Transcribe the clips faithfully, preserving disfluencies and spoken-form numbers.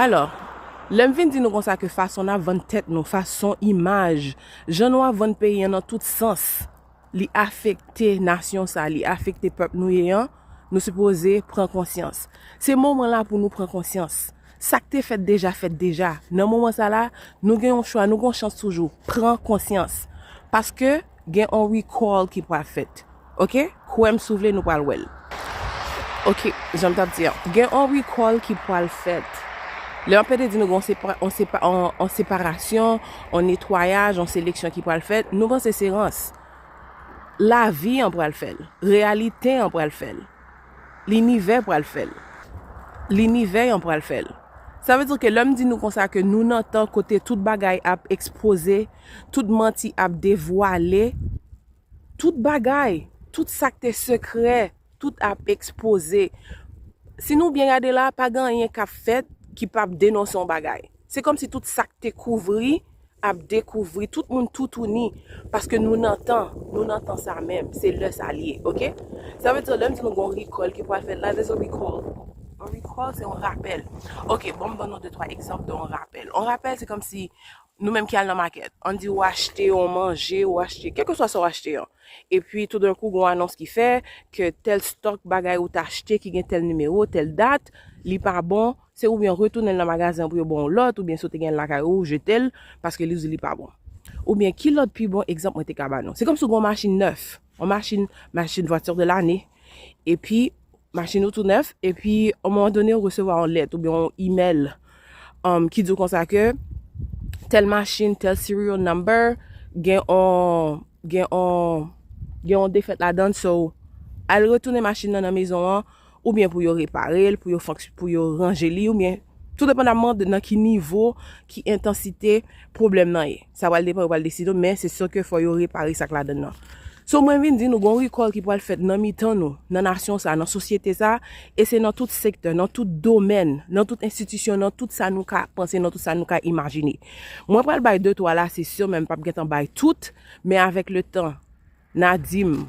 Alò, lè m vin di nou konsa ke fason n ap vann tèt nou, fason imaj, jan nou ap vann peyi an nan tout sans, li afekte nasyon sa, li afekte pèp nou ye an, nou sipoze pran konsyans. Se moman la pou nou pran konsyans. Sa k te fèt deja, fèt deja. Nan moman sa la, nou gen yon chwa, nou gen yon chans toujou. Pran konsyans. Paske gen yon recall ki pral fèt. Ok? Kwè m si w vle, nou pral wè l. Ok, jan m t ap di an. Gen yon recall ki pral fèt. Lè m ap pede di nou gen yon sepa, yon sepa, yon, yon separasyon, yon netwayaj, yon seleksyon ki pral fèt, nou panse se rans. Lavi an pral fè l. Reyalite an pral fè l. Linivè pral fè l. Linivè an pral fè l. Sa vle di ke lè m di nou konsa ke nou nan tan kote tout bagay ap ekspoze, tout manti ap devwale, tout bagay, tout sa k te sekrè, tout ap ekspoze. Si nou byen gade la, pa gen anyen k ap fèt ki p ap denonse yon bagay. Se kòmsi tout sa k te kouvri ap dekouvri, tout moun toutouni, paske nou nan tan, nou nan tan sa menm, se lè sa l ye, ok? Sa vle di, lè m di nou gen yon recall ki pral fèt la, there's a recall. Yon recall, se yon rapèl. Ok, bon, m ban nou de twa egzanp de yon rapèl. Yon rapèl, se kòmsi nou menm ki al nan makèt. Ann di w achte yon manje, ou achte, kèlkeswa sa w achte an. Epi, toudenkou, gen yon anons ki fè ke tèl stòk bagay ou t achte ki gen tèl nimewo, tèl dat, li pa bon, se oubyen retounen l nan magazen pou yo ba w lòt, oubyen si w te gen l lakay ou, ou jete l, paske li di li pa bon. Oubyen ki lòt pi bon egzanp mwen te ka ba nou? Se kòmsi w gen yon machin nèf, yon machin, machin voiture de l'année, epi machin ou tou nèf, epi, a un moment donné, ou resevwa yon lèt oubyen yon imèl, um, ki di w konsa ke tèl machin, tèl serial number, gen yon, gen yon, gen yon defèt ladan l, so, al retounen machin nan nan mezon an, oubyen pou yo repare l, pou yo fonks-, pou yo ranje li, oubyen, tou depandaman de nan ki nivo, ki entansite pwoblèm nan ye. Sa pral depann, yo pral deside, men se si ke fò yo repare sa k ladan l nan. So, mwen vin di nou, gen yon recall ki pral fèt nan mitan nou, nan nasyon sa, nan sosyete sa, e se nan tout sektè, nan tout domèn, nan tout enstitisyon, nan tout sa nou ka panse, nan tout sa nou ka imajine. Mwen pral bay de twa la, se si, men m p ap gentan bay tout, men avèk le tan, n a di m,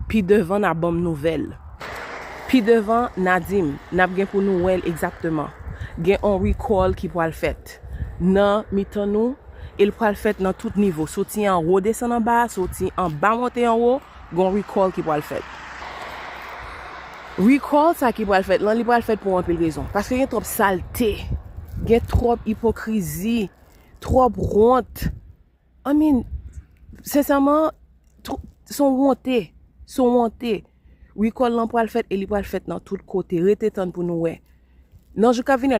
pi devan n a ban m nouvèl. Pi devan n a di m, n ap gen pou nou wè l egzakteman. Gen yon recall ki pral fèt nan mitan nou, e l pral fèt nan tout nivo. Soti anwo desann anba, soti anba monte anwo, gen yon recall ki pral fèt. Recall sa ki pral fèt lan, li pral fèt pou anpil rezon. Paske gen twòp salte, gen twòp ipokrizi, twòp wont. I mean, sensèman, tw-, se yon wonte, se yon wonte. Recall lan pral fèt e li pral fèt nan tout kote. Rete tann pou nou wè. Nan jou k ap vini,